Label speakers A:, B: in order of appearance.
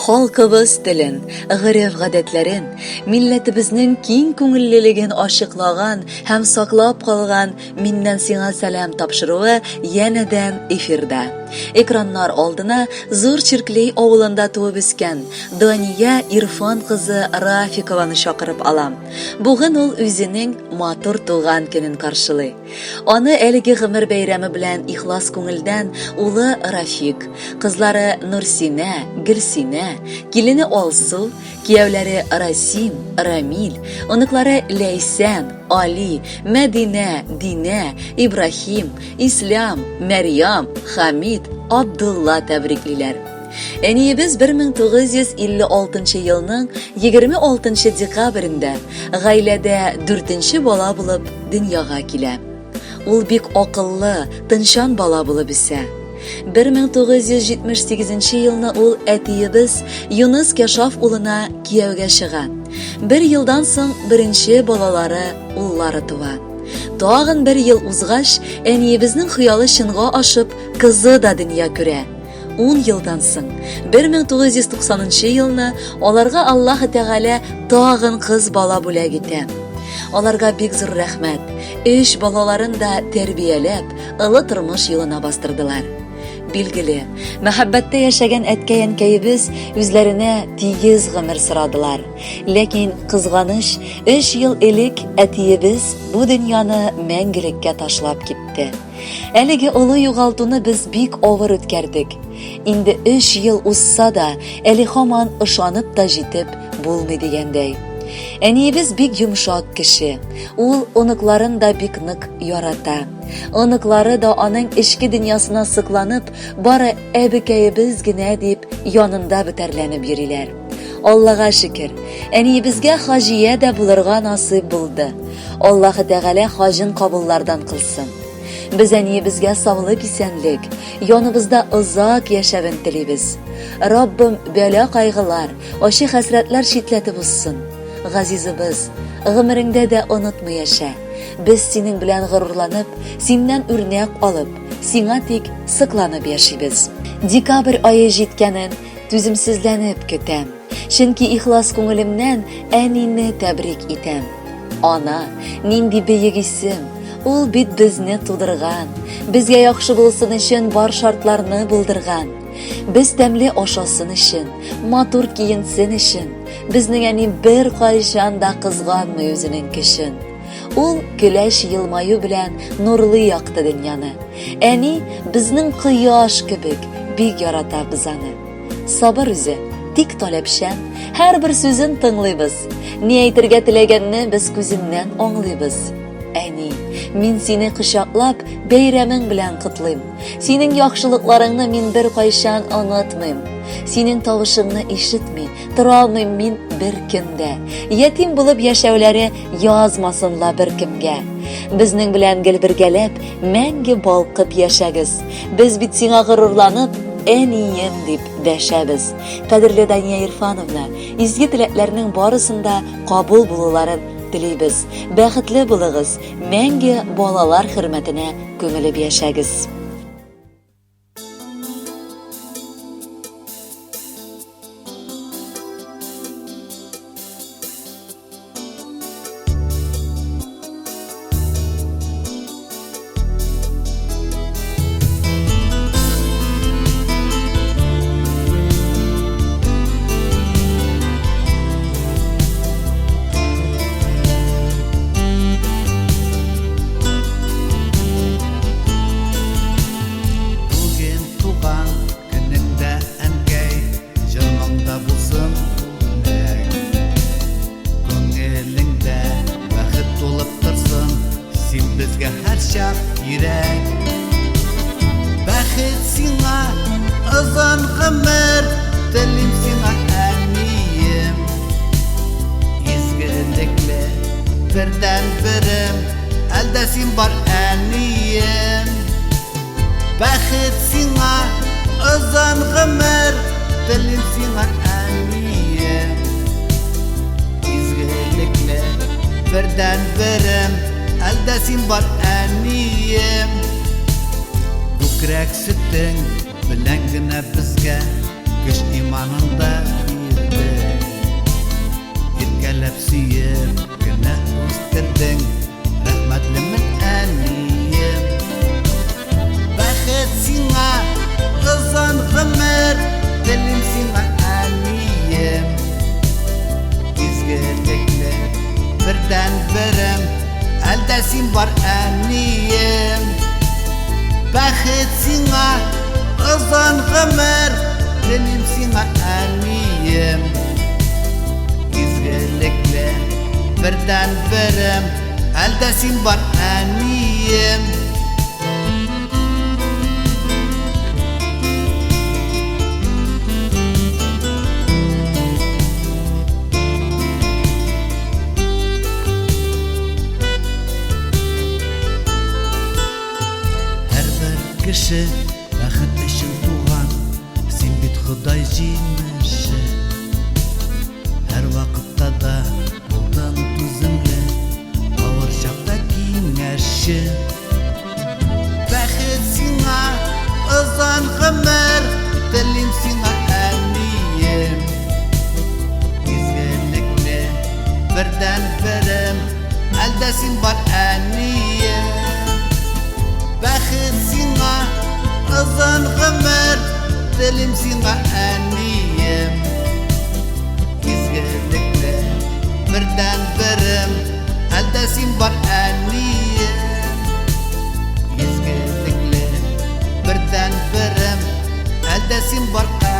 A: Халкыбыз телен, гореф-гадәтләрен, милләтебезнең киң күңеллелеген ачыклаган һәм саклап калган Миннән сиңа сәлам тапшыруы янәдән эфирда. Экраннар алдына Зур Чирклей авылында туып үскән Дания Ирфан кызы Рафикованы чакырып алам. Бүген ул үзенең матур туган көнен каршылый. Аны әлеге гомер бәйрәме белән ихлас күңелдән улы Рафик, кызлары Нурсинә, Гөлсинә, килене Алсу, кияүләре Расим, Рамил, оныклары Ләйсән, Али, Мәдинә, Динә, Ибраһим, Ислам, Мәрьям, Хамид, Абдулла тәбриклиләр. Әниебез 1956 елның 26 декабрендә гаиләдә дүртенче бала булып дөньяга килә. Ул бик акыллы, тынчан бала булып үсә. 1978 елны ул әтиебез Юныс Кәшаф улына кияүгә чыга. Бер елдан соң беренче балалары, уллары туа. Тагын бер ел узгач, әниебезнең хыялы чынга ашып, кызы да дөнья күрә. Ун елдан соң, 1990 елны аларга Аллаһ Тәгалә тагын кыз бала бүләк итә. Аларга бик зур рәхмәт. Өч балаларын да тәрбияләп, ылы тормыш юлына бастырдылар. Билгеле, мәхәббәттә яшәгән әткәй-әнкәебез үзләренә тигез гомер сорадылар. Ләкин, кызганыч, өч ел элек әтиебез бу дөньяны мәңгелеккә ташлап китте. Әлеге олы югалтуны без бик авыр үткәрдек. Инде өч ел узса да, әле һаман ышанып та җитеп булмый дигәндәй. Әниебез бик йомшак кеше. Ул оныкларын да бик нык ярата. Оныклары да аның эчке дөньясына сокланып, бары әбекәебез генә дип янында бөтәрләнеп йөриләр. Аллага шөкер, әниебезгә хаҗия дә булырга насыйп булды. Аллаһы Тәгалә хаҗын кабуллардан кылсын. Без әниебезгә саулык-исәнлек, яныбызда озак яшәвен телибез. Раббым бәла-кайгылар, ачы хәсрәтләр читләтеп узсын. Газизыбыз, гомереңдә дә онытмый яшә. Без синең белән горурланып, синнән үрнәк алып, сиңа тик сокланып яшибез. Декабрь ае җиткәнен Түземсезләнеп көтәм, чөнки ихлас күңелемнән әнине тәбрик итәм. Ана, нинди бөек исем, ул бит безне тудырган, безгә яхшы булсын өчен бар шартларны булдырган. Без тәмле ашасын өчен, матур киенсен өчен, безнең әни беркайчан да кызганмый үзенең көчен. Ул көләч елмаю белән нурлы якты дөньяны. Әни безнең кояш кебек, бик яратабыз аны. Сабыр үзе, тик таләпчән, һәрбер сүзен тыңлыйбыз. Ни әйтергә теләгәнне без күзеннән аңлыйбыз. Әни, мин сине кочаклап, бәйрәмең белән котлыйм. Синең яхшылыкларыңны мин беркайчан онытмыйм. Синең тавышыңны ишетми, Тора алмыйм мин бер көндә. Ятим булып яшәүләре язмасын ла беркемгә. Безнең белән гел бергәләп, мәңге балкып яшәгез. Без бит сиңа горурланып, әнием дип дәшәбез. Кадерле Дания Ирфановна, изге теләкләрнең барысын да кабул булуларын телибез. Бәхетле булыгыз, мәңге балалар хөрмәтенә күмелеп яшәгез.
B: Бүген туган көнеңдә, әнкәй, җыр-моңда булсын үрнәк. Күңелеңдә бәхет тулып торсын, син безгә һәрчак кирәк. Бәхет сиңа, озын гомер телим сиңа, әнием. Изгелекле бердәнберем, Әлдә син бар, әнием. Бәхет сиңа, озын гомер телим сиңа, әнием. Изгелекле бердәнберем, әлдә син бар, әнием. Күкрәк сөтең белән генә безгә көч иманыңда. син бар, әнием. Бәхет сиңа, озын гомер телим сиңа, әнием. Изгелекле бердән берем, әлдә син бар, әнием. Һәрбер кеше бәхет өчен туган, син бит Ходай җимеше. Һәр вакытта да булдың түземле, авыр чакта киңәшче. Бәхет сиңа, озын гомер телим сиңа, әнием. Изгелекле бердән берем, әлдә син бар, әнием. Бәхет сиңа, озын гомер телим сиңа, әнием. Изгелекле бердән берем, әлдә син бар, әнием. Изгелекле бердән берем, әлдә син бар.